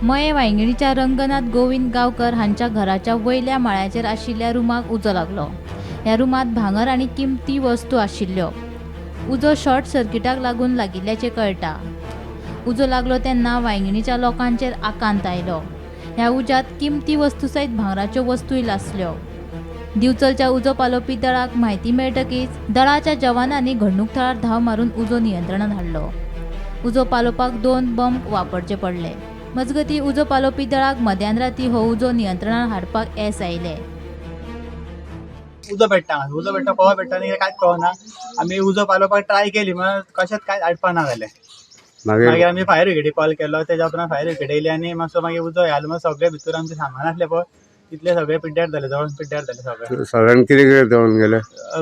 मये वांयगिणीच्या रंगनाथ गोविंद गांवकर हांच्या घराच्या वयल्या माळ्याचेर आशिल्ल्या रुमाक उजो लागलो. ह्या रुमांत भांगर आनी किमती वस्तू आशिल्ल्यो. उजो शॉर्ट सर्किटाक लागून लागिल्ल्याचें कळटा. उजो लागलो तेन्ना वांयगिणीच्या लोकांचेर आकांत आयलो. ह्या उज्यांत किमती वस्तू सयत भांगराच्यो वस्तूय लासल्यो. दिवचलच्या उजो पालोवपी दळाक म्हायती मेळटकीच दळाच्या जवानांनी घडणूक थळार धांव मारून उजो नियंत्रणात हाडलो. उजो पालोवपाक 2 बंब वापरचे पडले. मजगतीं, उजो पालोवपी दळाक मध्यान राती हो उजो नियंत्रणात हाडपाक येस आयलें. उजो पेट्टा, उजो पेट्टा, कवा पेट्टा आनी कांयच कळना. आमी उजो पालोवपाक ट्राय केली म्हण कशेंच कांयच आटपा ना जालें. मागीर मागीर आमी फायर ब्रिगेडीक कॉल केलो. तेज्या उपरांत फायर ब्रिगेड येयली आनी मातसो मागीर उजो घालो. मागीर सगळे भितर आमचें सामान आसलें पळय, तितलें सगळें पिड्ड्यार जालें, जळोन पिड्ड्यार जालें सगळें. सादारण कितें कितें जावन गेलें?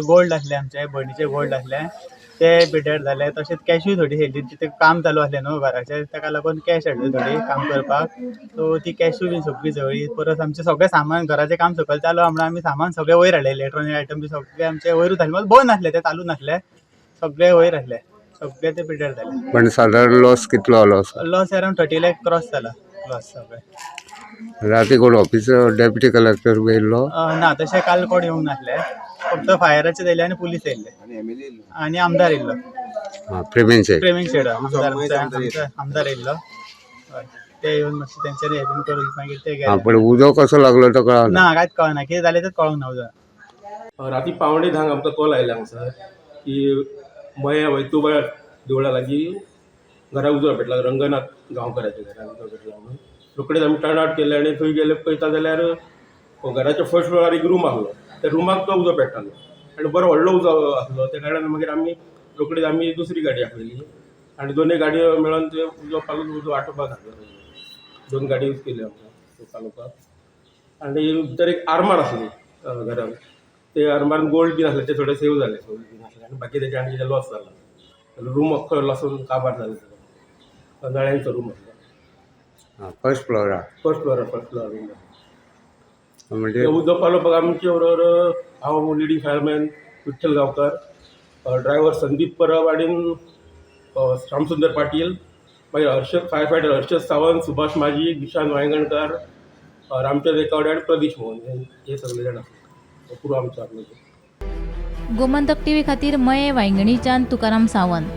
गोल्ड आसलें, आमचें भयणीचें गोल्ड आसलें, तें पिड्ड्यार जालें. तशेंच कॅशूय थोडी येयली. तितून काम चालू आसलें न्हू घराचें, ताका लागून कॅश हाडली थोडी काम करपाक, सो ती कॅशूय बी सगळी जळ्ळी. परत आमचें सगळें सामान, घराचें काम सकयल चालू आहा म्हणून आमी सामान सगळें वयर हाडलें. इलेक्ट्रॉनीक आयटम बी सगळें आमचें वयरूच आसलें, मात बंद आसलें, तें चालू नासलें, सगळें वयर आसलें, सगळें तें पिड्ड्यार जालें. पण सादारण लॉस कितलो आलो असो? लॉस अरावंड 30 लाख क्रॉस जाला लॉस सगळें. राती कोण ऑफिसर, डेप्युटी कलेक्टर बी येयल्लो? ना, तशें काल कोण येवंक नासले. फक्त फायराचे येयले आनी पुलीस येयल्ले आनी आमदार येयल्लो. आं, प्रेमेन शेट. प्रेमीण शेट आमदार, आमचो आमदार येयल्लो. हय, ते येवन मातशें तेंच्यांनी हें बीन करून मागीर ते आं गेले. पण उजो कसो लागलो तो कळना? ना, कांयच कळना, कितें जालें तेंच कळोंक ना उजो. राती 9:45 आमकां कॉल आयला हांगसर की मया वैतुबा देवळा लागीं घरा उजो पेटला, रंगनाथ गांवकाराच्या घरा उजो पेटला म्हणून. रोखडेच आमी टर्न आवट केले आनी थंय गेले. पळयता जाल्यार घराच्या फर्स्ट फ्लोरार एक रूम आसलो, त्या रुमाक तो उजो पेट्टालो आनी बरो व्हडलो उजो आसलो. त्या कारणान मागीर आमी रोखडीच आमी दुसरी गाडी आपयली आनी दोनूय गाडयो मेळोन ते उजो पालोवन उजो आटोवपाक घातलो. दोन गाडी यूज केल्यो आमकां तो पालोवपाक. आनी भितर एक आरमार आसली घरान, ते आरमारान गोल्ड बीन आसले, ते थोडे सेव जाले, गोल्ड बीन आसले आनी बाकी तेजे आनी कितें लॉस जाला. रूम अख्खो लासून काबार जालो सगळो. नळ्यांचो रूम आसलो. आं, फर्स्ट फ्लोरार? फर्स्ट फ्लोरार, फर्स्ट फ्लोर रूम. म्हणजे उजो पालोवपाक आमचे बरोबर हांव leading fireman Vitthal Gaonkar, driver Sandeep Parab आनी श्यामसुंदर पाटील, मागीर हर्षद, फायर फायटर हर्षद सावंत, सुभाष माजी, विशांत वायंगणकर, रामचंद्र एकावडे आनी प्रदीश मोहन, हे हे सगळे जाण आसले पुरो आमचो आसलो. गोमंतक टीव्ही खातीर मये वांयगिणीच्यान तुकाराम सावंत.